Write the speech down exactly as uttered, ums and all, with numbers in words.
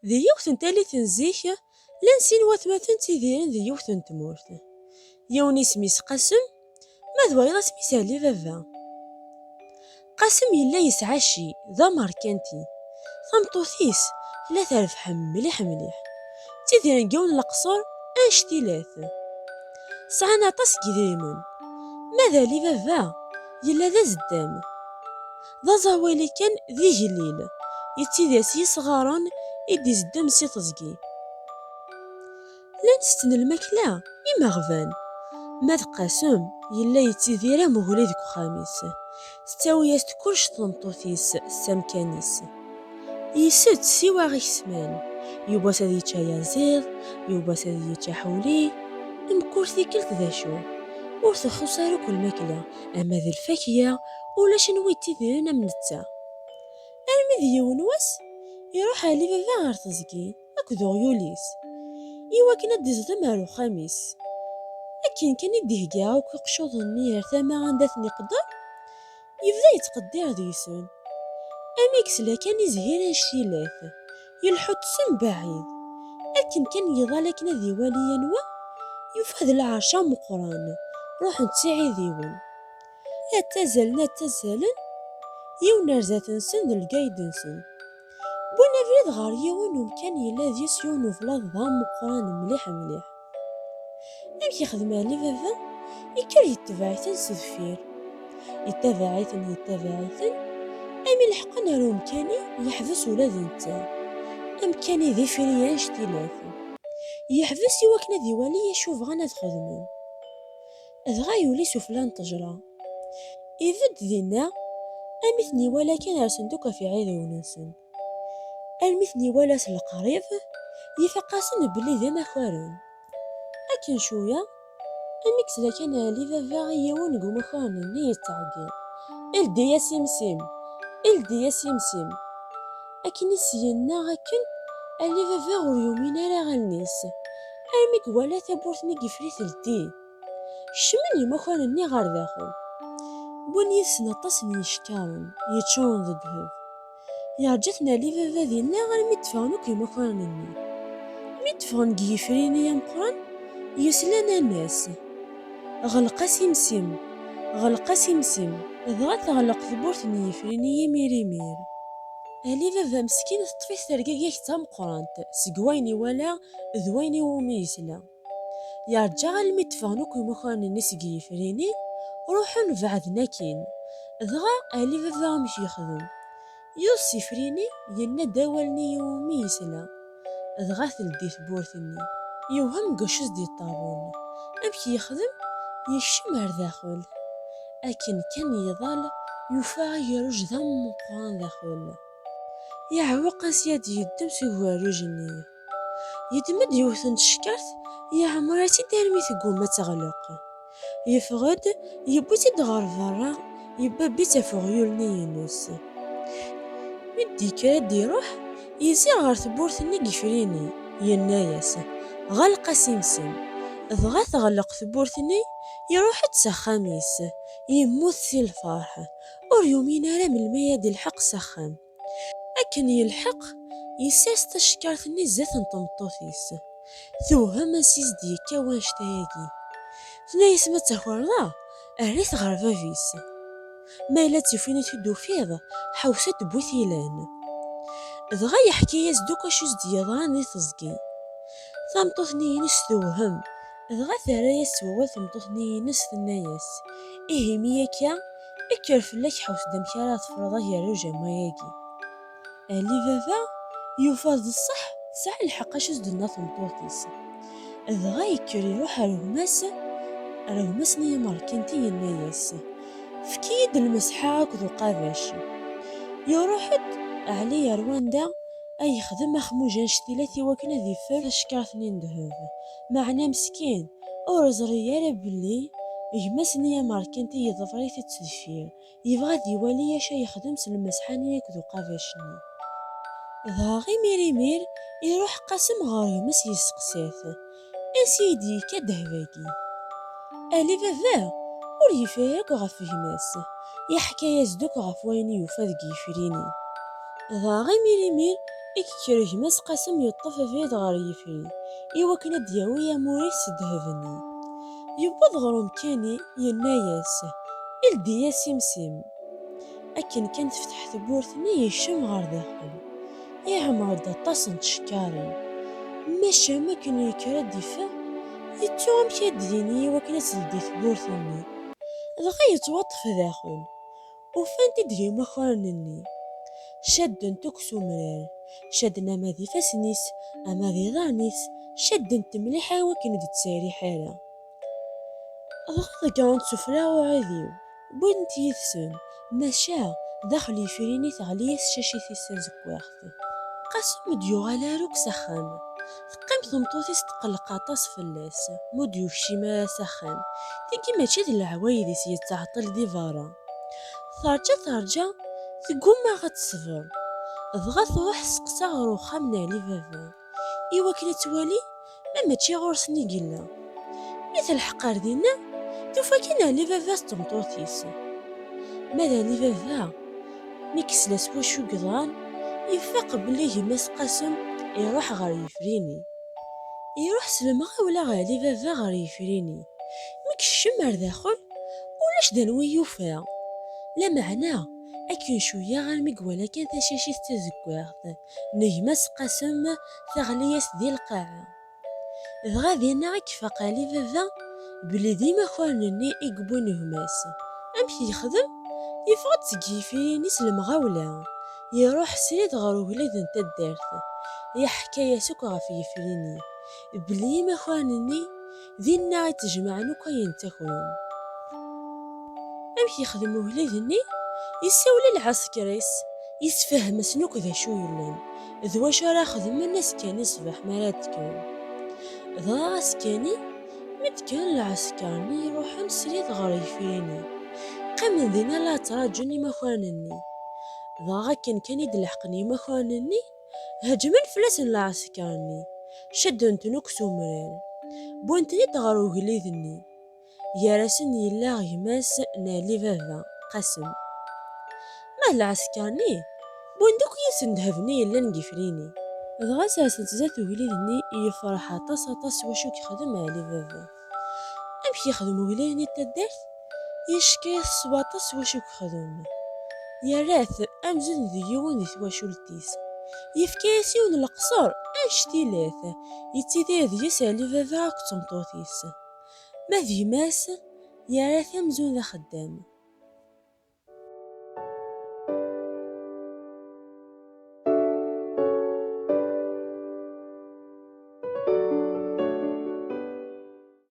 Di yiwet n tallit n zik, llan sin watmaten ttidiren di yiwet n tmurt. Yiwen isem-is Qasem, ma d wayeḍ asmi-s Ɛli Baba. Qasem yella yesɛa cci, d amerkanti. Tameṭṭut-is tella terbeḥ mliḥ mliḥ. Ttidiren deg yiwen n leqṣur annect-ilat. Sɛan aṭas n yidrimen. Ma d Ɛli Baba, yella d azeddam. D aẓawali kan d igellil, yettidir s yisɣaren i d-izeddem si teẓgi. Llan setten lmakla imeɣban. Ma d Qasem, yella yettidir am ugellid deg uxxam-is. Tettawi-yas-d kullec tmeṭṭut-is s amkan-is. Isett siwa akesman. Yiwwas ad yečč ayaziḍ, yiwwas ad yečč aḥuli. Mkul tikkelt d acu. Ur txuṣ ara akk lmakla, ama d lfakya, ulac anwa yettidiren am netta. Armi d yiwen wass, iruḥ Ɛli Baba ɣer teẓgi akked uɣyul-is, iwakken ad d-iẓdem ar uxxam-is. Akken kan i d-ihegga akk iqeccuḍen-nni ar tama anda ten-iqder, yebda yettqeddir deg-sen. Am i yesla kan i zhir anect-ilat, yelḥu-d s mbaɛid. Akken kan yeḍal akken ad iwali anwa, yufa d lɛerc ameqqran, ruḥen d tiɛidiwin. La ttazzalen, la ttazzalen, yiwen ar zdat-nsen d lgayed-nsen. Wwin abrid ɣer yiwen umkan yella deg-s yiwen ublaḍ d ameqqran mliḥ mliḥ. Amek yexdem Ɛli Baba? Yekker yettabaɛ-iten s deffir. Yettabaɛ-iten, yettabaɛ-iten, ami leḥqen ar umkan-i, yeḥbes ula d netta. Amkan-i d ifri annect-ilat. Yeḥbes iwakken ad iwali acu bɣan ad xedmen. Dɣa yuli sufella n ṭṭejra. Ibedd dinna, ami ten-iwala kan rsen-d akk ɣef iɛidiwen-nsen. Almi ten-iwala s leqrib, ifaq-asen belli d imakaren. Akken cwiya, ami yesla kan Ɛli Baba i yiwen deg umakaren-nni yettɛeggiḍ: "Ldi-yas imsim! Ldi-yas imsim!" Akken i s-yenna akken, Ɛli Baba ur yumin ara allen-is, armi iwala tawwurt-nni n yifri teldi. Kecmen yimakaren-nni ɣer daxel. Wwin yid-sen aṭas n yicekkaren yeččuren d ddheb. Yerǧa-ten Ɛli Baba dinna armi d-ffɣen akk yimakaren-nni. Mi d-ffɣen deg yifri-nni ameqqran, yesla nnan-as: "Ɣleq-as imsim, ɣleq-as imsim." Dɣa teɣleq tewwurt n yifri-nni imir imir. Ɛli Baba meskin teṭṭef-it tergagit d tameqqrant seg wayen iwala d wayen iwumi yesla. Yerǧa almi d-ffɣen akk imakaren-nni seg yifri-nni, ruḥen beɛden akkin. Dɣa Ɛli Baba amek yexdem? Yuẓ s ifri-nni, yenna-d awal-nni iwumi yesla. Dɣa teldi tewwurt-nni. Yewhem deg wacu s-d-yeṭṭarun. Amek yexdem? Yekcem ar daxel. Akken kan yeḍal, yufa agerruj d ameqqran daxel. Yeɛweq ansi ad yeddem s ugerruj-nni. Yeddem-d yiwet n tcekkart, yeɛmer-itt-id armi tegguma ad teɣleq. Yeffeɣ-d, yewwi-tt-id ɣer berra, yebbabb-itt ɣef uɣyul-nni-ines. Mi d-yekker ad d-iruḥ, yezzi ɣer tewwurt-nni n yifri-nni, yenna-yas: "Ɣleq-as imsim." Dɣa teɣleq tewwurt-nni, iruḥ-d s axxam-is, yemmut si lferḥ. Ur yumin ara melmi ad ilḥeq s axxam. Akken yelḥeq, yessers tacekkart-nni zdat n tmeṭṭut-is. Tewhem ansi s-d-yekka wannect-ayagi. Tenna-yas: "Ma d takerḍa, err-it ɣer bab-is. Ma yella d tifin i t-id-tufiḍ, ḥewwes ad d-tewwi tilan." Dɣa yeḥka-yas-d akk acu s-d-yeḍran di teẓgi. Tameṭṭut-nni-ines tewhem, dɣa terra-yas s wawal tmeṭṭut-nni-ines, tenna-yas: "Ihi mi akka, kker fell-ak, ḥewwes-d amek ara tefruḍ agerruj am wayagi." Ɛli Baba yufa d ṣṣeḥ tesɛa lḥeqq acu s-d-tenna tmeṭṭut-is. Dɣa yekker iruḥ ar gma-s, ar gma-s n yimerkanti, yenna-yas: "Efk-iyi-d lmesḥa akked uqabac." Iruḥ-d Ɛli ar wanda ay yexdem axmuj annect-ilat iwakken ad iffer tacekkart-nni n ddheb. Meɛna meskin, ur yeẓri ara belli gma-s n yimerkanti yeḍfer-it-id s deffir. Yebɣa ad iwali acu ay yexdem s lmesḥa-nni akked uqabac-nni. Dɣa imir imir, iruḥ Qasem ɣer gma-s yesteqsa-t: "Ansi i d-yekka ddheb-agi?" Ɛli Baba ur yefri akk ɣef gma-s, yeḥka-yas-d akk ɣef wayen i yufa deg yifri-nni. Dɣa imir imir, Ikker gma-s Qasem yeṭṭef abrid ɣer yifri i wakken ad d-yawi amur-is s ddheb-nni. Yewweḍ ɣer umkan-nni, yenna-yas: "Ldi-yas imsim." Akken kan tefteḥ tewwurt-nni, yekcem ɣer daxel. Iɛemmer-d aṭas n tcekkarin. Maca mi akken yekker ad d-iffeɣ, yettu amek ad d-yini i wakken ad teldi tewwurt-nni. Dɣa yettwaṭṭef daxel. Ufan-t-id yimakaren-nni. Cadden-t akk s umrar. Cadden ama d ifassen-is, ama d iḍarren-is, cadden-t mliḥ i wakken ur d-ttseriḥ ara. Dɣa ḍeggren-t sufella uɛidiw, wwin-t yid-sen, maca daxel yifri-nni teɣli-yas tcacit-is tazeggaɣt. Qasem ur d-yuɣal ara akk s axxam. Teqqim tmeṭṭut-is tqelleq aṭas fell-as, ma ur d-yekcim ara s axxam. Tigi mačči d leɛwayed-is yettɛeṭṭil di berra. Terǧa terǧa, teggumma ad teṣber. Dɣa truḥ tseqsa ɣer uxxam n Ɛli Baba, i wakken ad twali ma mačči ɣur-sen i yella. Mi telḥeq ar dinna, tufa kan Ɛli Baba d tmeṭṭut-is. Ma d Ɛli Baba, mi yesla s wacu yeḍran, yefaq belli gma-s Qasem iruḥ ɣer yifri-nni. Iruḥ s lemɣawla Ɛli Baba ɣer yifri-nni. Mi yekcem ar daxel, ulac d anwa i yufa. Lameɛna, akken cwiya armi iwala kan tacacit tazeggaɣt n gma-s Qasem teɣli-yas di lqaɛa. Dɣa dinna i ifaq Ɛli Baba belli d imakaren-nni i yewwin gma-s. Amek yexdem? Yeffeɣ-d seg yifri-nni s lemɣawla, iruḥ srid ɣer ugellid n taddart, yeḥka-yas akk ɣef yifri-nni, belli imakaren-nni dinna i ttejmaɛen akk ayen ttakren. Amek yexdem ugellid-nni? Yessawel i lɛesker-is, yessefhem-asen akk d acu yellan, d wacu ara xedmen azekka-nni ṣṣbeḥ mi ara d-kkren. Dɣa azekka-nni, mi d-kkren lɛesker-nni, ruḥen srid ɣer yifri-nni. Qqimen dinna la ttraǧun imakaren-nni. Dɣa akken kan i d-leḥqen yimakaren-nni, heǧmen fell-asen lɛesker-nni, cadden-ten akk s umrar, wwin-ten-id ɣer ugellid-nni. Gar-asen yella gma-s n Ɛli Baba, Qasem. Ma d lɛesker-nni, wwin-d akk yid-sen ddheb-nni yellan deg yifri-nni. Dɣa sersen-t zdat ugellid-nni, yefreḥ aṭas, aṭas s wacu yexdem Ɛli Baba. Amek yexdem ugellid-nni n taddart? Yecka-yas s waṭas s wacu yexdem. Yerra-t amzun d yiwen di twacult-is. Yefka-yas yiwen n leqṣer annect-ilat, yettidir deg-s Ɛli Baba akked tmeṭṭut-is. Ma d gma-s, yerra-t amzun d axeddam.